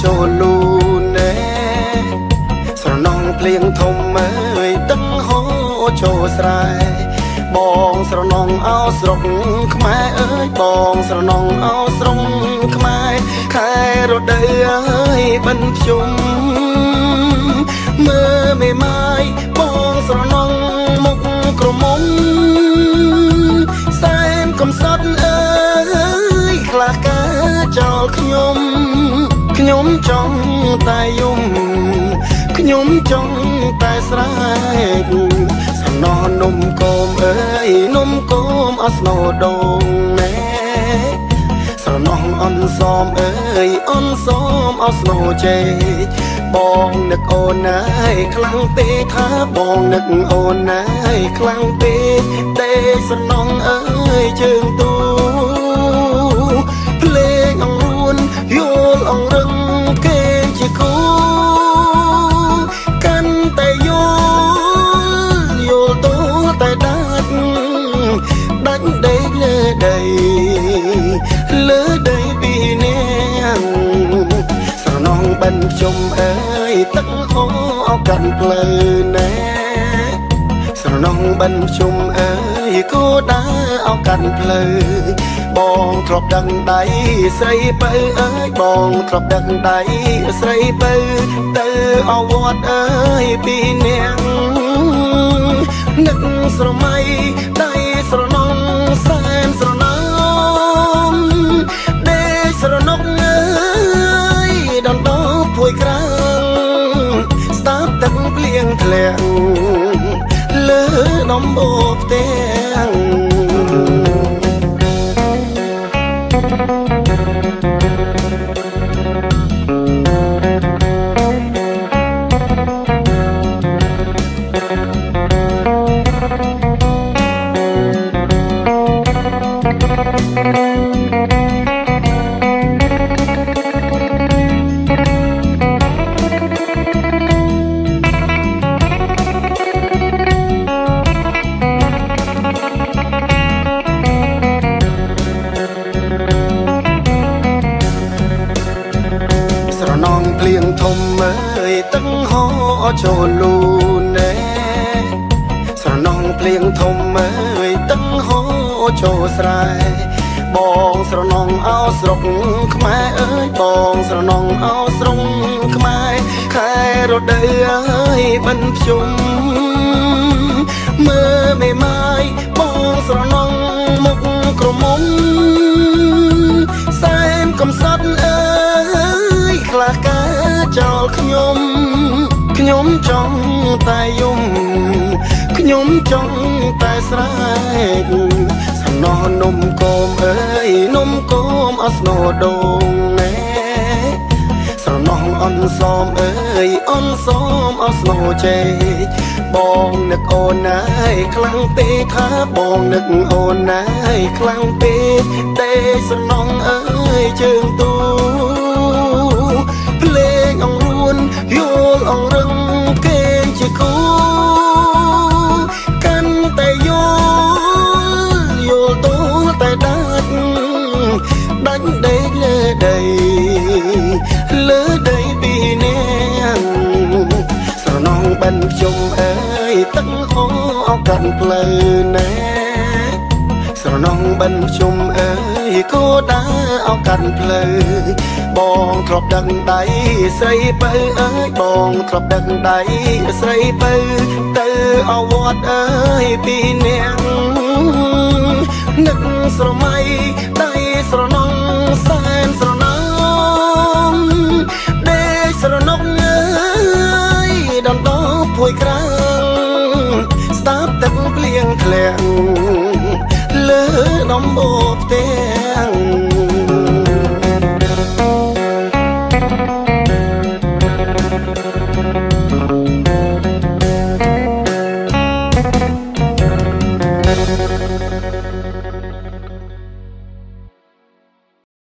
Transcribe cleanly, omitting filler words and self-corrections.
ចូលលូនែស្រណងភ្លៀងធំអើយទឹកហូរចូលស្រែបងស្រណងអោស្រុកខ្មែរអើយបងស្រណងអោស្រុកខ្មែរខែរដូវអើយបិណ្ឌភ្ជុំមើមេម៉ាយបងស្រណងមុខក្រមុំសែនកំសត់អើយខ្លះកាចោលខ្ញុំខ្ញុំចង់តែយំខ្ញុំចង់តែស្រែកស្រណោះនំគមអើយនំគមអស្នោដងណែស្រណោះអន់សមអើយអន់សមអស្នោជេបងនឹកអូនណាយខ្លាំងពេកថាបងនឹកអូនណាយខ្លាំងពេកទេស្រណងអើយជើងទូភ្លេងអង្រួនយល់អង្រឹងគេជាគូកាន់តែយល់យល់តតែដាច់ដាច់ដេកលើដីលើដីពីនាងស្រណងបិណ្ឌជុំអើយទឹកហូរអកាន់ផ្លូវណែស្រណងបិណ្ឌជុំអើយគោដើរអកាន់ផ្លូវបងធ្លាប់ដឹងដៃស្រីបើអើយបងធ្លាប់ដឹងដៃស្រីបើទៅអវត្តអើយពីនាងនឹកស្រមៃដៃស្រណងសែនស្រណងដេកស្រណុកអើយដណ្ដប់ភួយក្រាំងស្ដាប់ទឹកភ្លៀងធ្លាក់លើដំបូកផ្ទាំងស្រណងភ្លៀងធំអើយទឹកហូរចូលលូនែស្រណងភ្លៀងធំអើយទឹកហូរចូលស្រែបងស្រណងអោស្រុកខ្មែរអើយបងស្រណងអោស្រុកខ្មែរខែរដូវអើយបិណ្ឌភ្ជុំមើមេម៉ាយបងស្រណងមុខក្រមុំសែនកំសត់អើយខ្លះកាចោលខ្ញុំខ្ញុំចង់តែយំខ្ញុំចង់តែស្រែកស្រណោះនំគមអើយនំគមអស្នោដងណែស្រណោះអន់សមអើយអន់សមអស្នោជេបងនឹកអូនណាយខ្លាំងពេកថាបងនឹកអូនណាយខ្លាំងពេកទេស្រណងអើយជើងទូភ្លេងអង្រួនយល់អង្រឹងគេជាគូកាន់តែយល់យល់តតែដាច់ដាច់ដេកលើដីលើដីពីនាងស្រណងបិណ្ឌភ្ជុំអើយទឹកហូរអកាន់ផ្លូវណែស្រណងបិណ្ឌភ្ជុំអើយគោដើរអកាន់ផ្លូវបងធ្លាប់ដឹងដៃស្រីបើអើយបងធ្លាប់ដឹងដៃស្រីបើទៅអវត្តអើយពីនាងនឹកស្រមៃដៃស្រណងសែនស្រណងដេកស្រណុកអើយដណ្ដប់ភួយក្រាំងស្ដាប់ទឹកភ្លៀងធ្លាក់លើដំបូកផ្ទាំង។